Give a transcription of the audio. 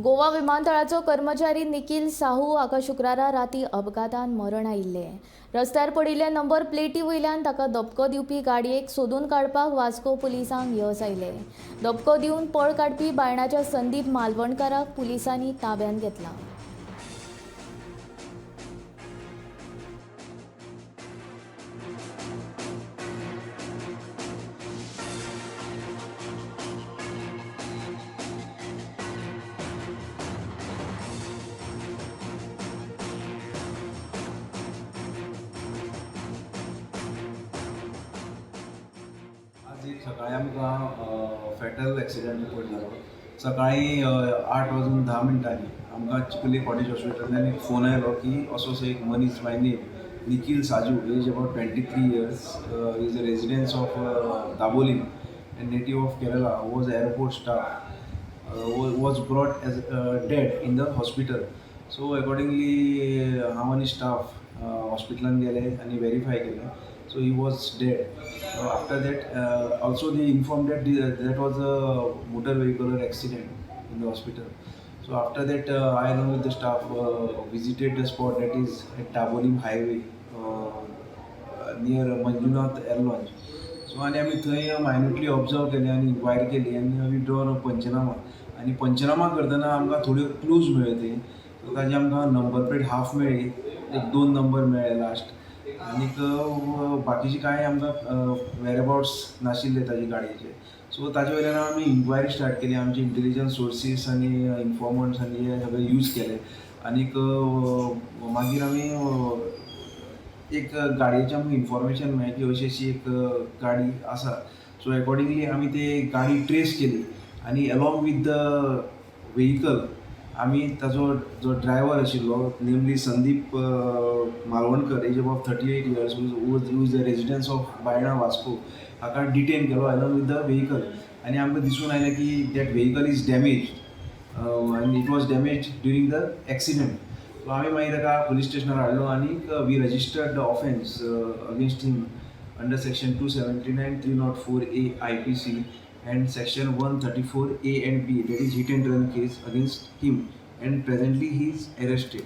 गोवा विमानतळाचो कर्मचारी निखील साहू हाका शुक्रारा राती अपघातान मरण आयिल्लें. रस्त्यार पडिल्ल्या नंबर प्लेटी वयल्यान ताका धपको दिवपी गाडयेक सोदून काडपाक वास्को पुलिसांक यश आयलें. धपको दिवन पळ काडपी बायणाच्या संदीप मालवणकाराक पुलिसांनी ताब्यांत घेतला. आज एक सकाळी आमकां फेटल एक्सिडंट रिपोर्ट जालो. सकाळी 8 वाजून 10 मिनटांनी आमकां चिखली कॉटेज हॉस्पिटलांतल्यान एक फोन आयलो की असो असो एक मनीस by name Nikhil Saju, age about 23 years, is a residence of Dabolim and native of Kerala, was airport staff, was brought as dead in the hospital. So accordingly हांव आनी स्टाफ हॉस्पिटलान गेले आनी वेरीफाय केलें. So he was dead. After that also they inform that that was a motor vehicular accident in the hospital. So after that, I along with the staff visited the spot, that is at Dabolim highway near Manjunath Air Lounge. So आनी आमी थंय मायन्युटली observe केलें आनी enquiry केली आनी we drawn अ पंचनामा. आनी पंचनामा करतना आमकां थोड्यो क्लूज मेळ्ळ्यो. थंय सो ताजी आमकां नंबर प्लेट हाफ मेळ्ळी, एक दोन नंबर मेळ्ळे लास्ट. आनीक बाकीचे कांय आमकां वेर अबाउट्स नाशिल्ले ताजे गाडयेचे. सो ताजे वयल्यान आमी इन्क्वायरी स्टार्ट केली. आमचे इंटेलिजन्स सोर्सीस आनी इन्फॉर्मंट्स आनी हे सगळे यूज केले. आनीक मागीर आमी एक गाडयेचें आमकां इन्फॉर्मेशन मेळ्ळें की अशी अशी एक गाडी आसा. सो एकॉर्डिंगली आमी ती गाडी ट्रेस केली आनी एलॉंग विथ the vehicle आमी ताजो जो ड्रायवर आशिल्लो, namely Sandeep Malvankar, age of 38 years, who is the residence of Baina, Vasco, हाका डिटेन केलो एलॉंग विथ the vehicle. आनी आमकां दिसून आयलें की that vehicle is damage आनी it was damage during the accident. So आमी मागीर ताका पुलीस स्टेशनार हाडलो आनी we registered the offence against him under section 279, 304A IPC and section 134A and B, that is hit and run case against him, and presently he is arrested.